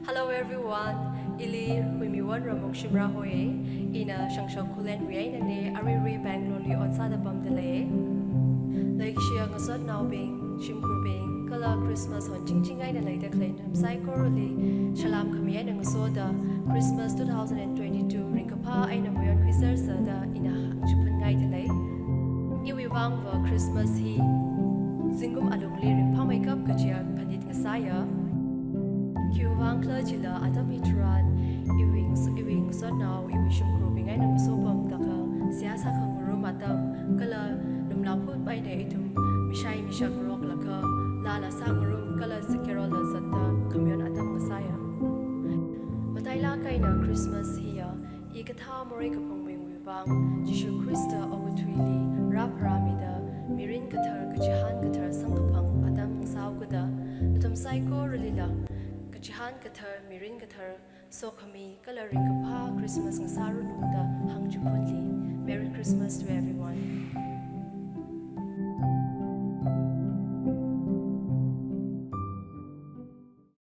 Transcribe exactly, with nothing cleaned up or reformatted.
Hello everyone, ili Huimiwon Ramong Shimrah hoi. Ina Shangshak Khullenwui einana, aruirui Bangalore li ot sāda pamda lei. Leikashiya ngasotnaobing, shimkhurbing, kala Christmas honchingching eina leida khalei nathum saikorali salam khami eina ngasoda, Christmas two thousand and twenty-two ringkaphā eina mayonkhuiser sāda ina hāngchiphunngaida lei. Iwui vangva Christmas hi zingkum alungli ringphāmeikap kajiya phanit ngasāya. Khiwuivang khala chila atam hitharan iwui ngas-, iwui ngasotnao, iwui shimkhurbing eina masopamda kha seihā sākhangarum atam, kala lumlā phut eina ithum mishai mishak ngaroklaga, laa laa sāngarum kala sākharola zatda khamayon atam ngasāya. Matailāk eina Christmas hiya, i kathā morei kaphungbingwui vang, Jishu Khrista okathuili rāpharāmida, mirin kathar, kachihān kathar samkaphang atam ngasāhaokida, nathum saikoralila kachihān kathar, mirin kathar, sokhami kala ringkaphā Christmas ngasāranu da hāngchiphunli. Merry Christmas to everyone.